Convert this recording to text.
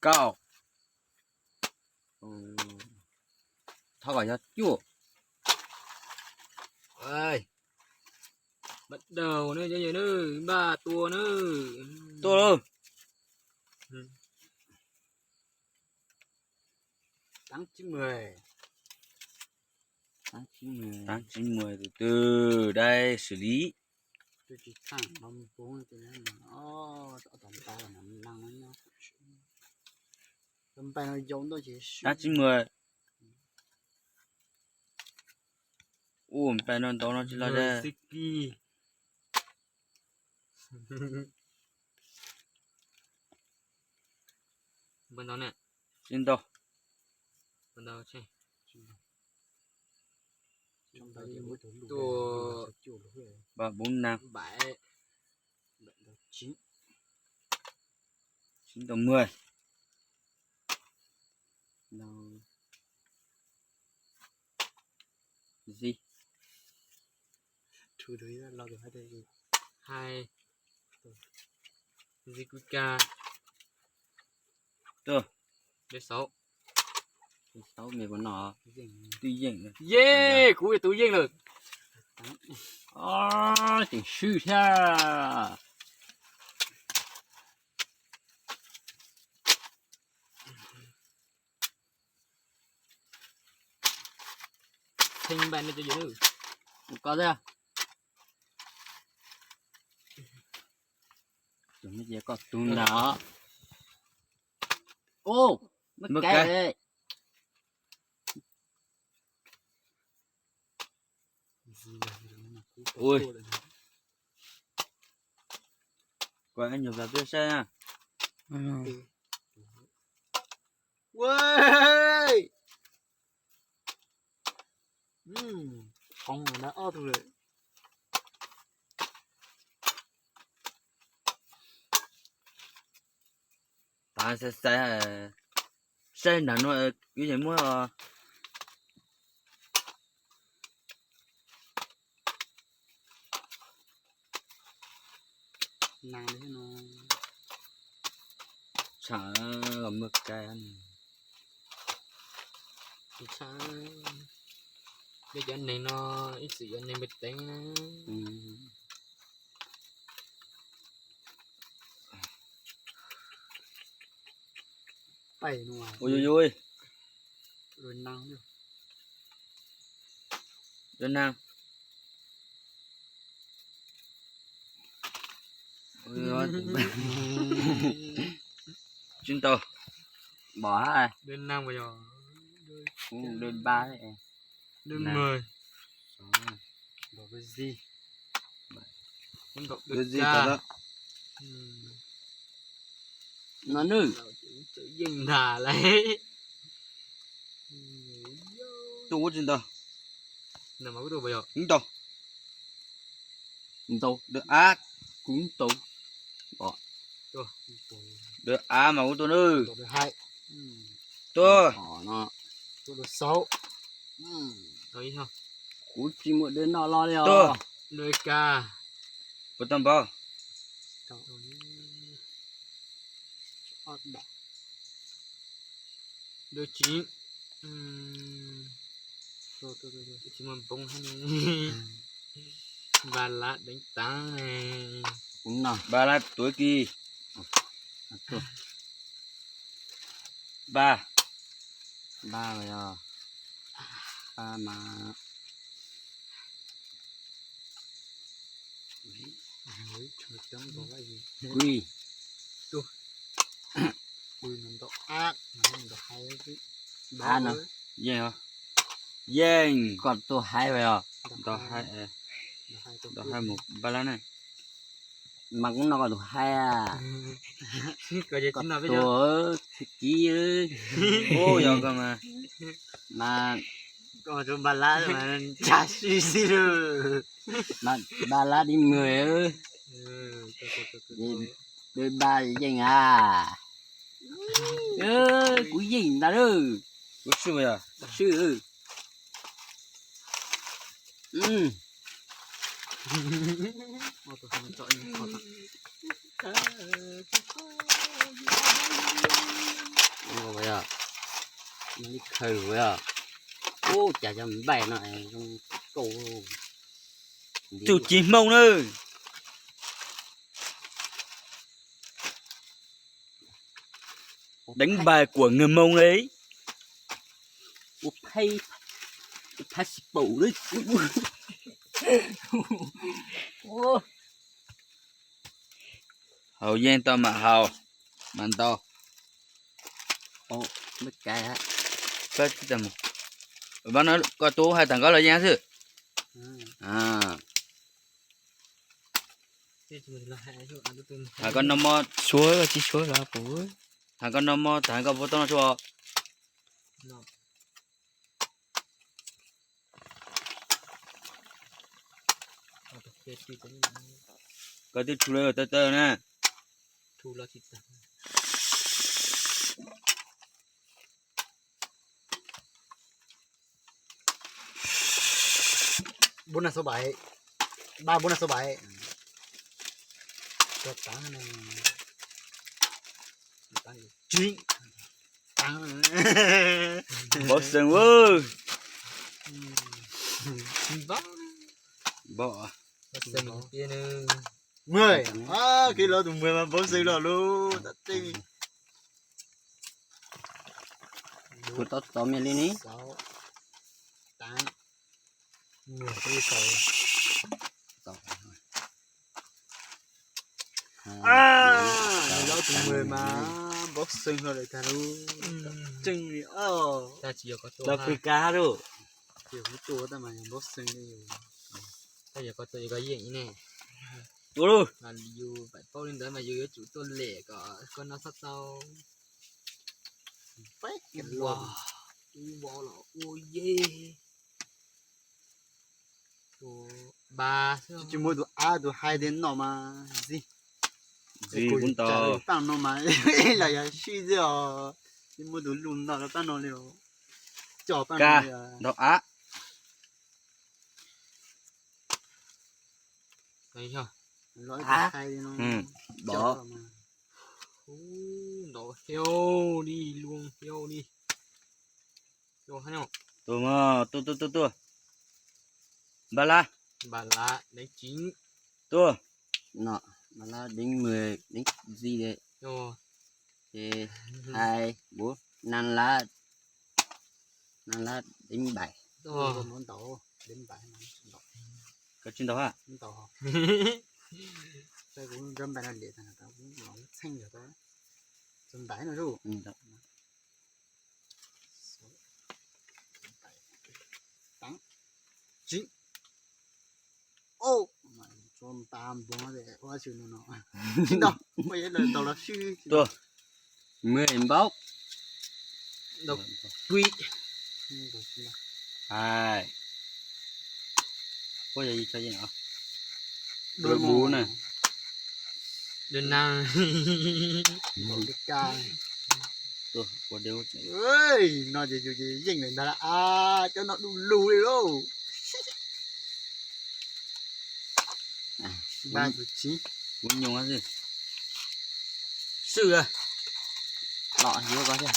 Kaum. Thov kom yog cuaj. Bắt đầu na, npaj tua na. Tua lauj. Tám chín mười. Tám chín mười, từ từ, đây, xử lý. Tám chín mười. Ua npaj no ntau no tsis los da. Tsis ntau. Ba bốn năm. Chín tàu mười. Gì? Hai. Zikuka. Tôi. Số. Số này của nó. Tư Duyên. Yeah, kuv yog Tú Yeej lawm. Ơ, chỉnh sư thiab. Thêm bạn nữa cho dữ. Có thế à? Chúng nó chỉ có tung đó. Ô, mất cái. Ui. Coi anh nhiều vào tôi xem nha. Ui. Ui. Không là đã ót rồi. Tav xaiv xaiv, saib nram no yuav muab. Tshav los muaj kai. Dej cov neeg no ib txwm cov neeg me teev na. Ui ui ui. Đôi năm. Tsis tau. Bỏ ha. Đôi năm rồi. Đôi ba. Đôi mười. Đôi gì? Đôi gì tao đó. Nó nư. Yeej ntag lauj. Tus ub tsis ntau. Ntau. Ntau, đôi á, kuv ntau. Đôi á mas kuv tua nư. Tua. Kuv tsis muaj đôi no los li os. Tua. Đôi ka. Puas tau npaum? Đôi chín. Tsis muaj npoo hab ne. Ba lab deev taag ne. Ba lab tuav kis. Ba. Ba los yog ba mas. Kuj. Kuj no ntau ab, ntau hais. Ab no. Yeej os. Yeej. Koj tus hais vas os. Ntau hais. Ntau hais mus npaj lab na. Mas kuv no koj tus hais. Koj tus txiv kiv. Ub, yog koj mas. Mas koj tus npaj lab mas ntsa sib sib lug. Mas npaj lab dib mws. Dej npaj yeej a. Kuv yeej ntag lauj. Kuv swb mas yog. Swb. Ib khaws os. Ub, cas cov npaij no zoo nkauj. Tus ci Hmoob na. Đánh bài của người Mông đấy. Ua phab, ua phab xi paum lawm. Haus yeej tau mam haus, mam ntaus. Koj tsis mus, koj tub hais tag koj los yeej xwb. Hais koj noj mov, suav tsis suav los pum. Hais koj noj mov, hais koj puas tau noj tsuag. Koj twb rhu lawm tawv tawv na. Bốn năm sáu bảy. Ba bốn năm sáu bảy. Cho tán này. Tán chín. Tán. Bó sừng ơi. Chín bó. Bó. Bó sừng kia nè. Mười. À, khi ló tụi mười mà bó sừng ló luôn. Tắt tinh. Kuv tau txov me li ne. Sáu, tám, mười, có yêu cầu. Tau. À, ló tụi mười mà bó sừng ló đẩy thằng lú. Trưng đi. Ơ. Ló phi cá lú. Kiểu hú tua tao mà bó sừng đi. Tao yuav koj tua yuav koj yeej ib ne. Tua lú. Mas yus paub li ntawd mas yus yuav tsum tuaj lem kom koj noj txhob tau. Peb ua, ua los ua ye. Ua ba xwb. Tsis muaj tus ab tus hai tias noj mas zis. Zis kuv ntau. Paj no mas los yog sib xwb os. Tsis muaj tus lus noj rau paj no li os. Coj paj no li os. Nrog ab. Los ib tus hai li no. Bom. Ntau heo li, luag heo li. Tuaj, tuaj, tuaj, tuaj. Ba lab. Ba lab, đánh chín. Tuaj. No, ba lab đánh mười, đánh gì đấy. Ồ. Thế hai, bốn, năm lá, năm lá đánh bảy. Ồ. Có món tàu, đánh bảy mà. Có trên tàu hả? Món tàu hả? Tao cũng gom bài nó liệt, tao cũng nói xanh rồi đó. Đánh bảy nó rủ. Ừ, đó. Tán. Chín. Ô, mà cho ta bốn để qua sự nó nó. Chín đâu? Bây giờ là đầu là sư. Tuaj. Mười bốc. Độc quỷ. Hai. Có gì cho gì hả? Đôi bú nè. Đôi năng. Một cái ca. Tuaj, ua dej. Ơi, no ces yus ces yeej lawm ntag lauj. A, cov no du lug li lauj. Ba tus tsib. Kuv nyuaj xwb. Swm a. Los yuav koj thiab.